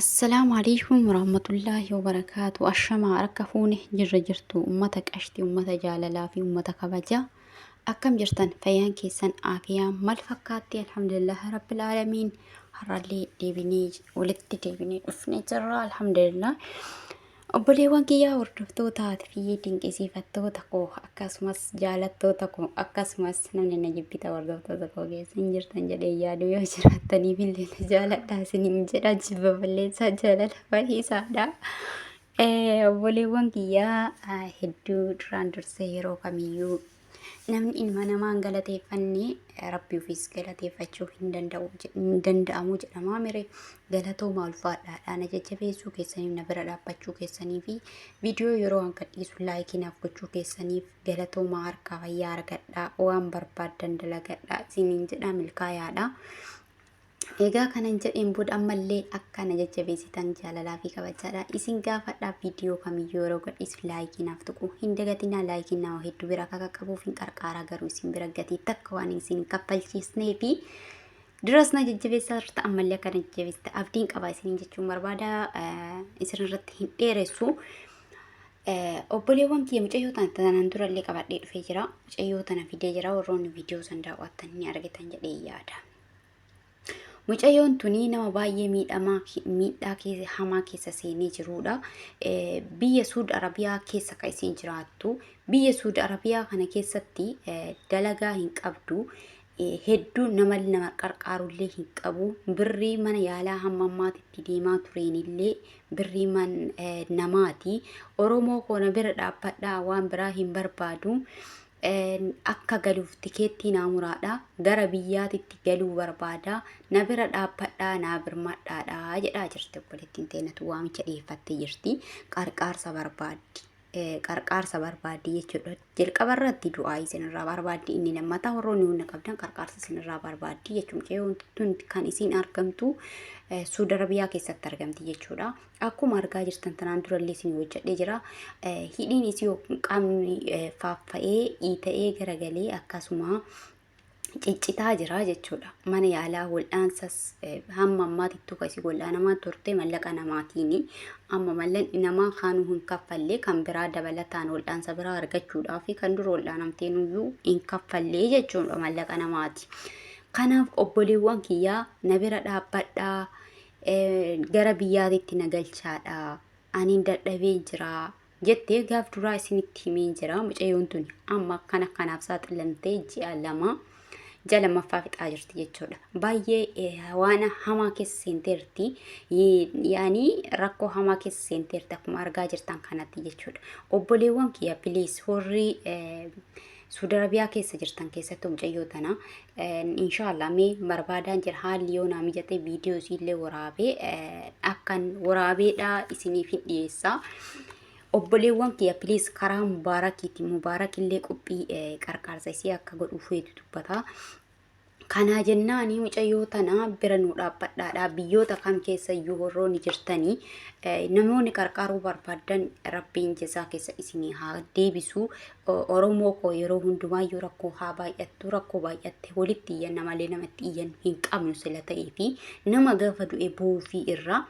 Assalaamu alaikum warahmatullaahi wabarakaatu. Ashamaa harka fuune jirra jirtu ummata qashti, ummata jaalalaa fi ummata kabajaa. Akkam jirtan fayyaan keessan aafiyaa mal fakkaatti? Alhamdulillah rabbil aalamiin. Har'allee deebinee walitti deebinee dhufnee jirra alhamdulillah. Obboleewwan kiyyaa hordoftootaa fi dinqisiifattoota koo akkasumas jaalattoota koo akkasumas namni na jibbita hordoftoota koo keessa hin jirtan jedhee yaadu yoo jiraattaniif illee na jaaladha isiniin jedha jibba balleessaa jaalala baay'isaadha. Obboleewwan kiyyaa hedduu duraan dursee yeroo kamiyyuu Namni ilma namaa hin galateeffanne rabbi ofiis galateeffachuu hin danda'u hin danda'amu jedhama mire galatooma ulfaadhaadha na jajjabeessuu keessaniif na bira dhaabbachuu keessanii fi viidiyoo yeroo an gadhiisu laayikii naaf gochuu keessaniif galatooma harkaa fayyaa argadhaa waan barbaaddan dalagadhaa isiniin jedha milkaayaadha. Egaa kanan jedheen booda ammallee akka na jajjabeessitan jaalalaa fi kabajaadha. Isin gaafadha viidiyoo kamiyyuu yeroo gadhiisu laayikii naaf tuqu hin dagatinaa. Laayikiin nama hedduu bira akka qaqqabuuf hin qarqaaraa garuu isin bira gatii takka waan isin hin kaffalchiisnee fi duras na jajjabeessaa turta ammallee akka na jajjabeessita abdiin qaba isiniin jechuun barbaada. Isin irratti hin dheeressu. Obboleewwan kiyya mucayyoo tana tanaan durallee qabadhee dhufee jira. Mucayyoo tana fidee jira warroonni viidiyoo san daawwattan ni argitan jedhee yaada. Mucayyoon tuni nama baay'ee miidhamaa miidhaa keessa hamaa keessa seenee jiruudha. Biyya Suud Arabiyaa keessa kan isiin jiraattu. Biyya Suud Arabiyaa kana keessatti dalagaa hin qabdu. Hedduu nama nama qarqaarullee hin qabu. Birrii mana yaalaa hamma ammaatitti deemaa tureenillee birrii man namaati. Oromoo koo na bira dhaabbadhaa waan biraa hin barbaadu. Akka galuuf tikeettii naa muraadha. Gara biyyaatitti galuu barbaada. Na bira dhaabbadhaa naa birmadhaadha jedhaa jirti obboleettiin teenatu waamicha dhiyeeffattee jirti. Qarqaarsa barbaaddi. Qarqaarsa barbaaddi jechuudha. Jalqaba irratti du'aa isinirraa barbaaddi. Inni lammataa warroonni humna qabdan qarqaarsa isinirraa barbaaddi jechuudha. Mucayyoon tun kan isiin argamtu Suudi Arabiyaa keessatti argamti jechuudha. Akkuma argaa jirtan tanaan durallee isin hojjedhee jira. Hidhiin isii qaamni faaffa'ee iita'ee garagalee akkasuma ciccitaa jira jechuudha. Mana yaalaa wal'aansas hamma ammaatittuu kan isii wal'aanamaa turte mallaqa namaatiini. Amma mallaqni namaa kaanuu hin kaffalle kan biraa dabalataan wal'aansa biraa argachuudhaaf kan dura wal'aanamteenuyyuu hin kaffallee jechuudha mallaqa namaati. Kanaaf obboleewwan kiyyaa na bira dhaabbadhaa. Gara biyyaatitti na galchaadha aniin dadhabeen jira jettee gaaf duraa isinitti himeen jira. Mucayyoon tun amma akkana kanaaf saaxilamtee ji'a 2 ji'a lammaffaa fixaa jirti jechuudha. Baay'ee waan hamaa keessa seenteerti. Yaanii rakkoo hamaa keessa seenteerti akkuma argaa jirtan kanatti jechuudha. Obboleewwan kiyya piliis warri Suudi Arabiyaa keessa jirtan keessattuu mucayyoo tana inshaallah mee barbaadaan jira haalli yoo naa mijate viidiyoo isiillee waraabee akkan waraabeedha isiniif hin dhiyeessa. Obboleewwan kiyya piliis karaa mubaarakiiti mubaarakillee qophii qarqaarsa isii akka godhu feetu dubbata. Kanaa jennaani mucayyoo tana bira nuu dhaabbadhaadha. Biyyoota kam keessa iyyuu warroonni jirtanii namoonni qarqaaruu barbaaddan rabbiin jazaa keessa isinii haa deebisu. Oromoo koo yeroo hundumaayyuu rakkoo haa baay'attu rakkoo baay'atte walitti iyyanna malee namatti iyyannu hin qabnu sila ta'ee fi nama gaafa du'e buufii irraa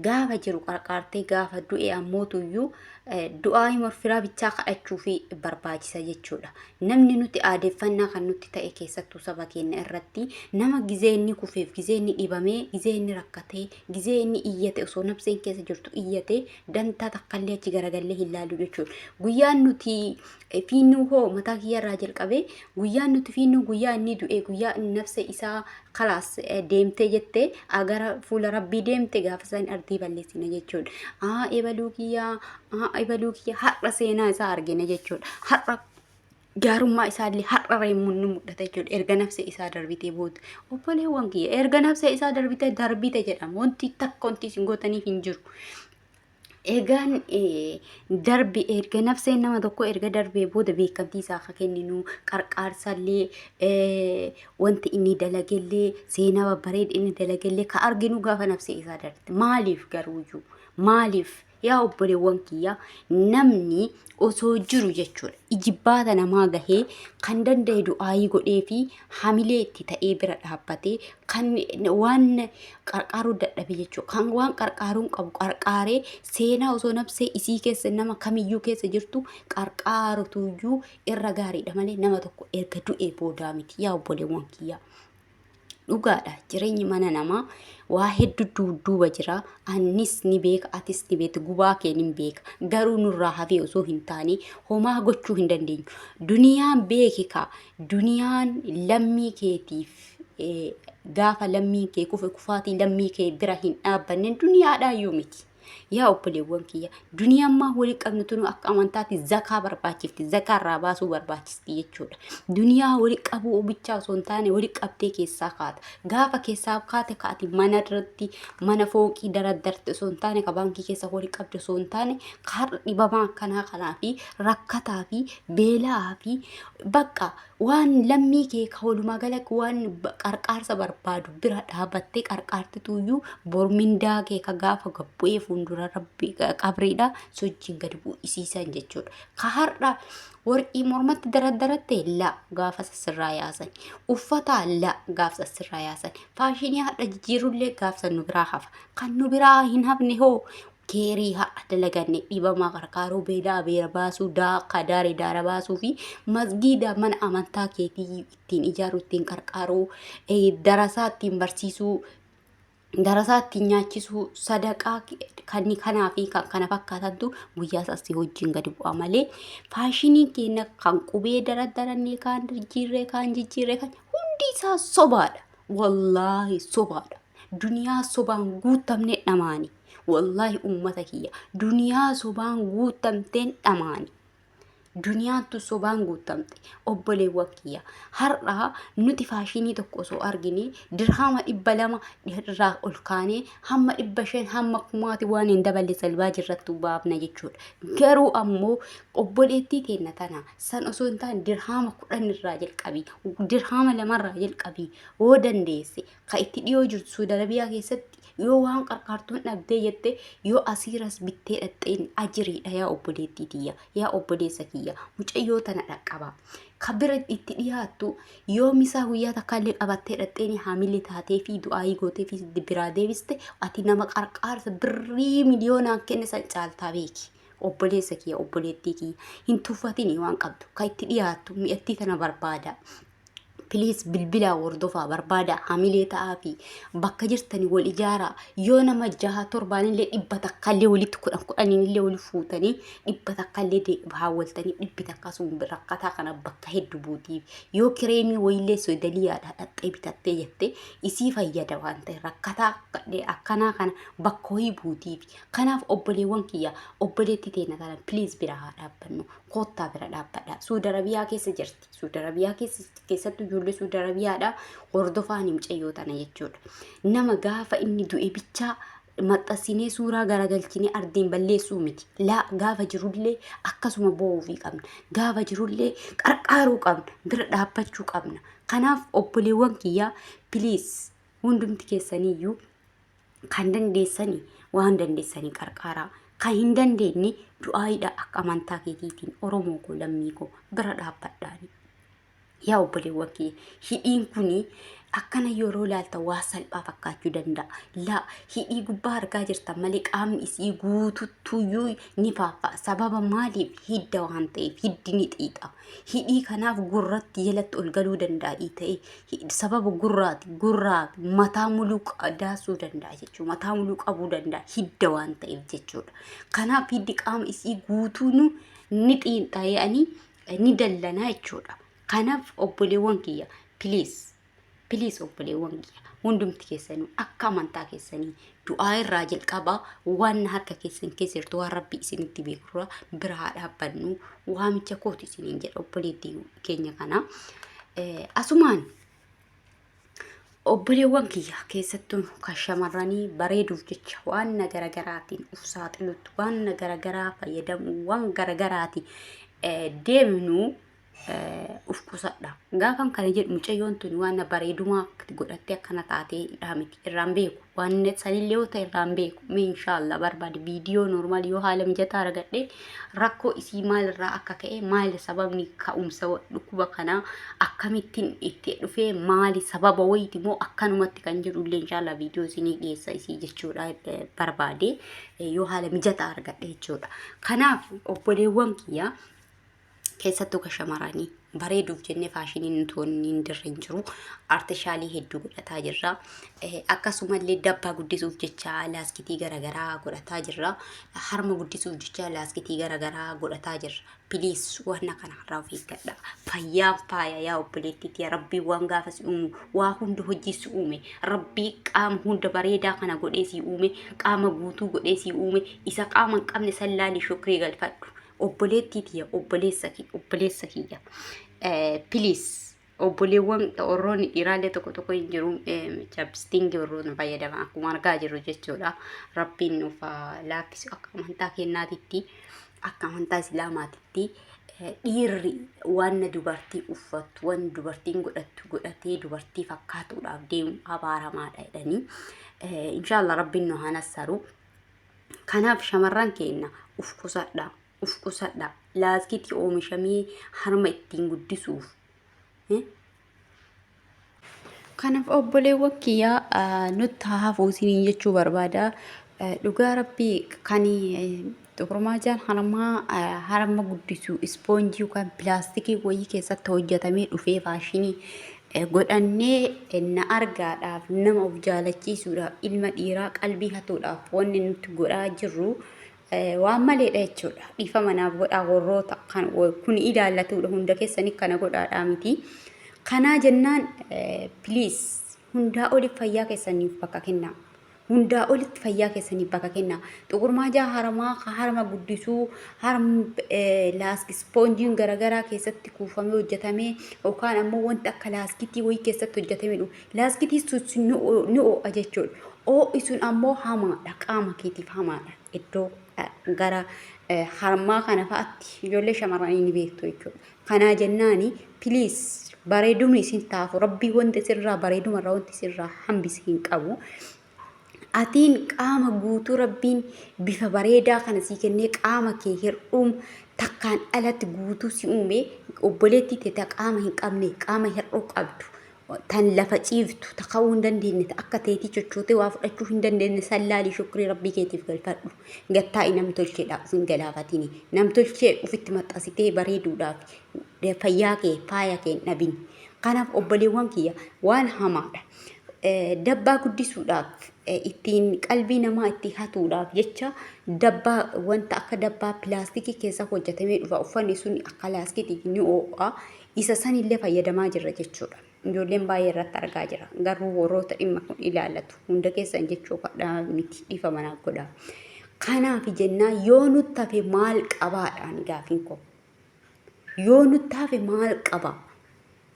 gaafa jiru qarqaartee gaafa du'e ammootuyyuu du'aa morfiraa bichaa kadhachuufi barbaachisa jechuudha. Namni nuti aadeeffannaa kan nutti ta'e keessattuu saba keenya irratti nama gizee inni kufeef gizee inni dhibamee gizee inni rakkatee gizee inni iyyate osoo nafseen keessa jirtu iyyate dantaa takkallee achi garagallee hin laalu jechuudha. Guyyaan nuti fiinnuu hoo mataa kiyyarraa jalqabee guyyaan nuti fiinnuu guyyaa inni du'e guyyaa inni nafsee isaa kalaas deemtee jettee gara fuula rabbii deemte gaafa isaan ardii balleessina jechuudha. Aa ebaluu kiyyaa aa ebaluu kiyya har'a seenaa isaa argina jechuudha. Har'a gaarummaa isaallee har'a reemuun ni mul'ata jechuudha. Erga nafsee isaa darbitee booda obboleewwan kiyya erga nafsee isaa darbitee darbite jedhama. Wanti takka wanti isin gootaniif hin jiru. Egaan darbi erga nafseen nama tokko erga darbee booda beekamtii isaa akka kenninu qarqaarsallee wanti inni dalagellee seenaa babbareeda inni dalagellee ka arginu gaafa nafsee isaa darbite maaliif garuuyyuu maaliif Yaa obboleewwan kiyya, namni osoo jiru jechuudha ijibbaata namaa gahee kan danda'e du'aayii godhee fi hamilee itti ta'ee bira dhaabbatee, kan waan qarqaaruu dadhabe jechuudha, kan waan qarqaaruun qabu qarqaaree, seenaa osoo nabsee isii keessa nama kamiyyuu keessa jirtu qarqaarutuyyuu irra gaariidha malee nama tokko erga du'ee boodaa miti, yaa obboleewwan kiyya. Dhugaadha, jireenyi mana namaa waa hedduu dudduuba jira. Anis ni beeka, atis ni beekta, gubaa kee ni beeka. Garuu nurraa hafee osoo hin taane homaa gochuu hin dandeenyu. Duniyaan beeki kaa, duniyaan lammii keetiif gaafa lammiin kee kufe kufaatii lammii kee bira hin dhaabbanne duniyaadhaayyuu miti. Yaa obboleewwan kiyya, duniyaan maa walii qabnu tunu akka amantaatti zakaa barbaachifti, zakaa irraa baasuu barbaachisti jechuudha. Duniyaa walii qabuu bichaa osoo hin taane walii qabdee keessaa kaata. Gaafa keessaa kaate kaati mana irratti mana fooqii daraddarte osoo hin taane, ka baankii keessa walii qabde osoo hin taane, ka har'a dhibamaa akkanaa kanaa fi rakkataa fi beelaa fi bakka waan lammii kee ka walumaa galatti waan qarqaarsa barbaadu bira dhaabattee qarqaartituyyuu bormindaa kee ka gaafa gabbu'ee fuuldura rabbi qabriidha sochiin gadi bu'isiisan jechuudha. Ka har'a warqii mormatti daraddaratte la gaafa sassirraa yaasan, uffata la gaafa sassirraa yaasan, faashinii har'a jijjiirullee gaafsa nu biraa hafa. Kan nu biraa hin hafne hoo keerii har'a dalaganne, dhibamaa qarqaaruu, beelaa beera baasuu, daaka daare daara baasuu fi masgiida mana amantaa keetii ittiin ijaaruu, ittiin qarqaaruu, darasaa ittiin barsiisuu, darasaa ittiin nyaachisuu, sadaqaa kan kanaa fi kan kana fakkaatantu guyyaa sassi wajjin gadi bu'a malee faashiniin keenya kan qubee daradarannee kaan jijjiirree kaan jijjiirree kan hundi isaa sobaadha. Wallaahi sobaadha. Duniyaa sobaan guutamne dhamaani. Wallaahi ummata kiyya, duniyaa sobaan guutamteen dhamaani. Duniyaattu sobaan guutamte, obboleewwan kiyya. Har'a nuti faashinii tokko osoo argine dirhama 200 irraa ol kaanee hamma 500 hamma kumaati waan hin daballe salbaa jirrattu baafna jechuudha. Garuu ammoo obboleettii teenna tana san osoo hin taane dirhama 10 irraa jalqabii, dirhama 2rraa jalqabii, yoo dandeesse ka itti dhiyoo jirtu Suudi Arabiyaa keessatti yoo waan qarqaartuun dhabdee jette yoo asiiras bittee dhaqxeen ajiriidha. Yaa obboleettii tiyya, yaa obboleessa kiyya, mucayyoo tana dhaqqaba. Ka bira itti dhiyaattu yoo misaa guyyaa takkaallee qabattee dhaqxeen haamilli taatee fi du'aayii gootee fi biraa deebiste, ati nama qarqaarsa birrii miliyoonaan kenne san caaltaa beeki. Obboleessa kiyya, obboleettii kiyya, hin tuffatini, waan qabdu ka itti dhiyaattu mi'attii tana barbaada. Please bilbilaa hordofaa, barbaada, hamilee ta'aa fi bakka jirtanii wal ijaaraa. Yoo nama jaha torbaanillee 100llee walitti kudhan kudhaniinillee wali fuutanii 100llee haawwaltanii 100 sun rakkataa kana bakka hedduu buutiif. Yoo kireemii wayiillee soodaliyaadha dhaxxee bitattee jettee isii fayyada waan ta'e rakkataa akkanaa kana bakka wayii buutiif. Kanaaf obboleewwan kiyya, obboleettii teenya tana please bira haa dhaabbannu, koottaa bira dhaabbadha. Suudi Arabiyaa keessa jirti. Suudi Arabiyaa keessattuu ijoollee Suudi Arabiyaadha hordofaan mucayyoo tana jechuudha. Nama gaafa inni du'e bichaa maxxansinee suuraa garagalchinee ardiin balleessuu miti. Laa, gaafa jirullee akkasuma boo'uufii qabna. Gaafa jirullee qarqaaruu qabna. Bira dhaabbachuu qabna. Kanaaf obboleewwan kiyyaa, please hundumti keessaniyyuu kan dandeessanii waan dandeessanii qarqaaraa. Kan hin dandeenye du'aayiidha akka amantaa keetiitiin, Oromoo koo, lammii koo, bira dhaabbadhaani. Yaa obboleewwan kiyya, hidhiin kuni akkana yeroo ilaalta waa salphaa fakkaachuu danda'a. Laa, hidhii gubbaa argaa jirtan malee qaamni isii guututtuyyuu ni faaffa'a. Sababa maaliif? Hidda waan ta'eef hiddi ni xiixa. Hidhii kanaaf gurratti jalatti ol galuu danda'a ta'e sababa gurraati, gurraa mataa muluu daasuu danda'a jechuudha. Mataa muluu qabuu danda'a hidda waan ta'eef jechuudha. Kanaaf hiddi qaama isii guutuun ni xiinxa yaa'anii ni dallanaa jechuudha. Kanaaf obboleewwan kiyya, please please, obboleewwan kiyya, hundumti keessanuu akka amantaa keessanii du'aa irraa jalqabaa, waan harka keessan keessa jirtu, waan rabbi isinitti beekurraa bira haa dhaabbannu, waamicha kooti isiniin jedha obboleettii keenya kana. Asumaan obboleewwan kiyya, keessattuu kan shamarranii bareeduuf jecha waan garagaraatiin uf saaxilutti, waan garagaraa fayyadamu, waan garagaraatiin deemnu. Uf qusadha. Gaafan kana jedhu mucayyoon tun waan bareedumaa godhattee akkana taatee miti, irraan beeku. Waan sanillee yoo ta'e irraan beeku. Mee inshaallah barbaade viidiyoo normal yoo haala mijataa argadhe, rakkoo isii maalirraa akka ka'e, maali sababni ka'umsa dhukkuba kanaa, akkamittiin itti dhufee, maali sababa wayiiti moo akkanumatti kan jedhu illee inshaallah viidiyoo isinii dhiyeessa isii jechuudha barbaade yoo haala mijataa argadhe jechuudha. Kanaaf obboleewwan kiyyaa, keessattuu ka shamarranii, bareeduuf jennee faashiniin nuti hin dirre hin jiru. Artificial hedduu godhataa jirra. Akkasumallee dabbaa guddisuuf jecha laaskitii garaagaraa godhataa jirra. Harma guddisuuf jecha laaskitii garaagaraa godhataa jirra. Please, waan kanarraa of eeggadha. Fayyaan faaya yaa obboleettiitii. Rabbii waan gaafa si uumu waa hunda hojii si uume. Rabbii qaama hunda bareedaa kana godhee si uume, qaama guutuu godhee si uume. Isa qaama hin qabne sallaalii shukrii galfadhu. Obboleettii tiyya, obboleessa kiyya, please, obboleewwan warroonni dhiiraallee tokko tokko hin jiru, chapstick warroonni fayyadaman akkuma argaa jirru jechuudha. Rabbiin nuuf laaffisu. Akka amantaa kennaatitti, akka amantaa islaamaatitti, dhiirri waan dubartii uffattu, waan dubartiin godhattu godhatee dubartii fakkaatuudhaaf deemu abaaramaadha jedhanii. Inshaallah Rabbiin nu haa nassaru. Kanaaf shamarran keenya, uf qusadha, uf qusadha. Laaskitii oomishamee harma ittiin guddisuuf. Kanaaf obboleewwan kiyyaa, nutti haa hafu isiniin jechuu barbaada. Dhugaa Rabbii, kan xuqurmaajaan harmaa harma guddisu ispoonjii yookaan pilaastikii wayii keessatti hojjetamee dhufee faashinii godhannee na argaadhaaf, nama of jaalachiisuudhaaf, ilma dhiiraa qalbii hatuudhaaf wanni nuti godhaa jirru waan maleedha jechuudha. Dhiifama naaf godhaa, warroota kan kun ilaallatudha hunda keessanii kana godhaadhaa miti. Kanaa jennaan, please, hundaa olitti fayyaa keessaniif bakka kennaa. Hundaa olitti fayyaa keessaniif bakka kennaa. Xuqurmaajaa harmaa harma guddisuu, harma laask ispoonjiin garaagaraa keessatti kuufamee hojjetamee yookaan ammoo wanti akka laaskitii wayii keessatti hojjetamee dhufu. Laaskitii sun ni ho'a jechuudha. Ho'i sun ammoo hamaadha, qaama keetiif hamaadha. Iddoo gara harmaa kana fa'aatti ijoollee shamarranii ni beektu jechuudha. Kanaa jennaani, please, bareedumni isin taafu Rabbii wanti isinirraa bareedumarraa wanti isinirraa hambise hin qabu. Atiin qaama guutuu Rabbiin bifa bareedaa kana sii kennee, qaama kee hir'uun takkaan alatti guutuu si uume, obboleettii teeta qaama hin qabne, qaama hir'uu qabdu, tan lafa ciiftu, ta ka'uu hin dandeenye, ta akka teetii chochootee waa fudhachuu hin dandeenye sallaalii shukrii Rabbii keetiif galfadhu. Gattaa'i namtolcheedha of hin galaafatini. Namtolchee ofitti maxxansitee bareeduudhaaf fayyaa kee, faaya kee hin dhabin. Kanaaf obboleewwan kiyya, waan hamaadha. Dabbaa guddisuudhaaf, ittiin qalbii namaa itti hatuudhaaf jecha dabbaa wanta akka dabbaa pilaastikii keessa hojjetamee dhufa. Uffanni sun akka laastikiitii ni ho'a. Isa sanillee fayyadamaa jirra jechuudha. Ijoolleen baay'ee irratti argaa jira. Garuu warroota dhimma kun ilaallatu hunda keessan jechuu miti, dhiifama naaf godhaa. Kanaaf jennaa, yoo nutti hafe maal qabaadhaan gaafiin koo. Yoo nutti hafe maal qaba?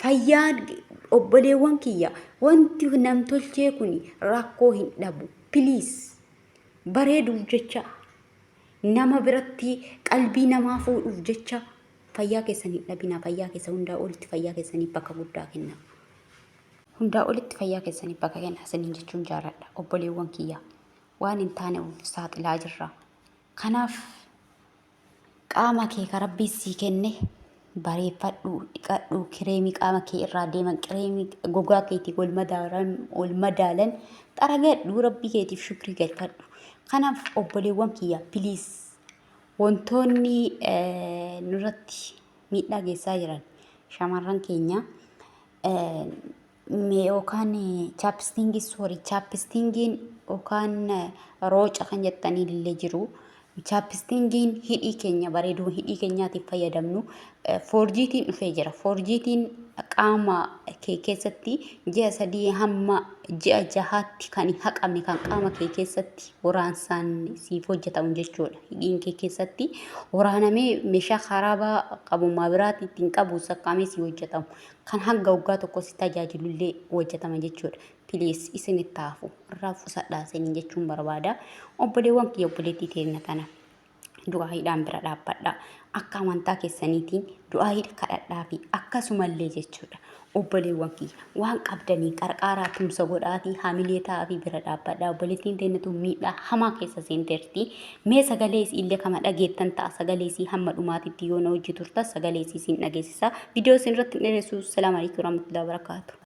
Fayyaan obboleewwan kiyya, wanti namtolchee kun rakkoo hin dhabu. Please, bareeduuf jecha, nama biratti qalbii namaa fuudhuuf jecha fayyaa keessan hin dhabinaa. Fayyaa keessa hundaa olitti fayyaa keessaniif bakka guddaa kenna. Hundaa olitti fayyaa keessaniif bakka kenna isiniin jechuun jaaladha obboleewwan kiyya. Waan hin taane of saaxilaa jirra. Kanaaf qaama kee ka Rabbii sii kenne bareeffadhu, dhiqadhu, kireemii qaama kee irraa deeman, kireemii gogaa keetii wal madaalan xaragadhu, Rabbii keetiif shukrii galfadhu. Kanaaf obboleewwan kiyya, please, wantoonni nurratti miidhaa geessaa jiran shamarran keenya yookaan chapstick, sorry, chapstickiin yookaan rooca kan jettanii illee jiru. Chapstickiin hidhii keenya bareeduu hidhii keenyaatiif fayyadamnu foorjiitiin dhufee jira. Foorjiitiin qaama kee keessatti ji'a 3 hamma ji'a 6tti kan hin haqamne, kan qaama kee keessatti waraansaan siif hojjetamu jechuudha. Hidhiin kee keessatti waraanamee meeshaa karaabaa qabummaa biraatti ittiin qabu saqqamee sii hojjetamu. Kan hanga waggaa tokko si tajaajilullee hojjetama jechuudha. Please, isinitti hafu irraa qusadhaa isiniin jechuun barbaada. Obboleewwan kiyya, obboleettii teenya tana. Du'aayiidhaan bira dhaabbadhaa. Akka amantaa keessaniitiin du'aayii kadhadhaafi akkasumallee jechuudha. Obboleewwan kiyya waan qabdaniin qarqaaraa tumsa godhaafi hamilee ta'aafi bira dhaabbadhaa. Obboleettiin teenya tun miidhaa hamaa keessa seenteerti. Mee sagalee isii illee kama dhageettan ta'a. Sagalee isii hamma dhumaatitti yoo na hojii turtan sagalee isii isin dhageessisa. Viidiyoo isin irratti hin dheeressu. Salaamu alaikum warahmatullahi wabarakatuh.